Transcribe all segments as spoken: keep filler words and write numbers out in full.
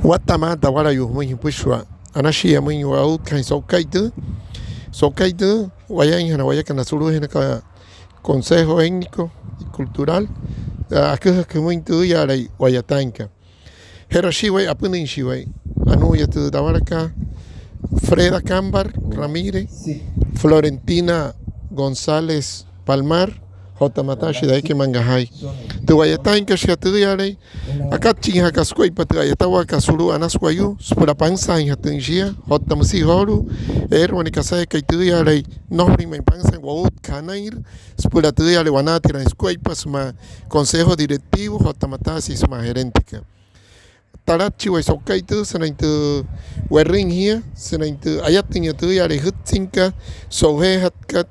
Watta'a maa tawalayuu jümüin jüpüshua. Anashii amüin wa'utkajain so'uka'i tüü. So'uka'i tüü, wayainjana wayakana sulu'ujee naka Consejo Étnico y Cultural, aküjaka jümüin tüüya'alai wa'yataainka. Je'rashii waya, apünüinshii waya. Anuuya tü tawalakat Freda Cambar Ramírez, Florentina González Palmar, otta mataashi Daike Mangajay. Tü wa'yataainka shia tüüya'alai akatchinjaka sukuaippa tü a'yatawaakat sulu'u Anas Wayuu süpüla pansaainjatüin shia. Otta müsia joolu'u, eere wane kasajakai tüüya'alai nnojolüin ma'i pansaain, wa'utkaja anairü süpüla tüüya'alai wanaatiraain sukuaippa sümaa Consejo Directivo otta mataasü sümaa gerentekat. Talatshi waya so'uka'i tüü sünain tü we'rüin jia, sünain tü ayatüinya tüüya'alai jütsinka so'ujeejatkat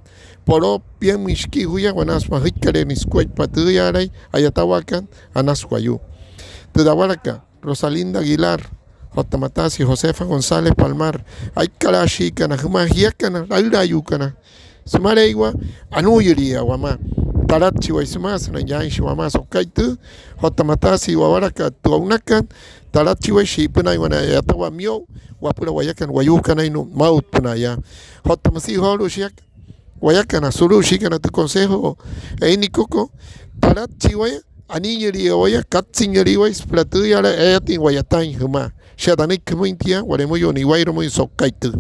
poloo piammüin shikii juya wanaa sümaa jüikale'erüin sukuaippa tüüya'alai a'yatawaakat Anas Wayuu. Tü tawalakat Rosalinda Aguilar otta mataasü Josefa González Palmar, aikkalaashiikana jümaa jiakana laülaayuukana sümaleiwa, anuuyülia wamaa. Talatshi waya sümaa sünain yaainshi wamaa so'uka'i tüü otta mataasü wawalakat tü o'unakat. Talatshi waya shi'ipünaain wane a'yatawaa miyo'u wapüla wayakana wayuukanainnu'u maa'utpünaa yaa. Otta müsia joolu'u shiaka wayakana sulu'u shiikana tü Consejo Étnicoko, talatshi waya, aniinyülia waya, katsüinyülia waya süpüla tüüya'alai ayatüin wa'yataain jümaa. Shia tanüiki jümüin tia, wa'lemüyuu niwa'irumüin so'uka'i tüü.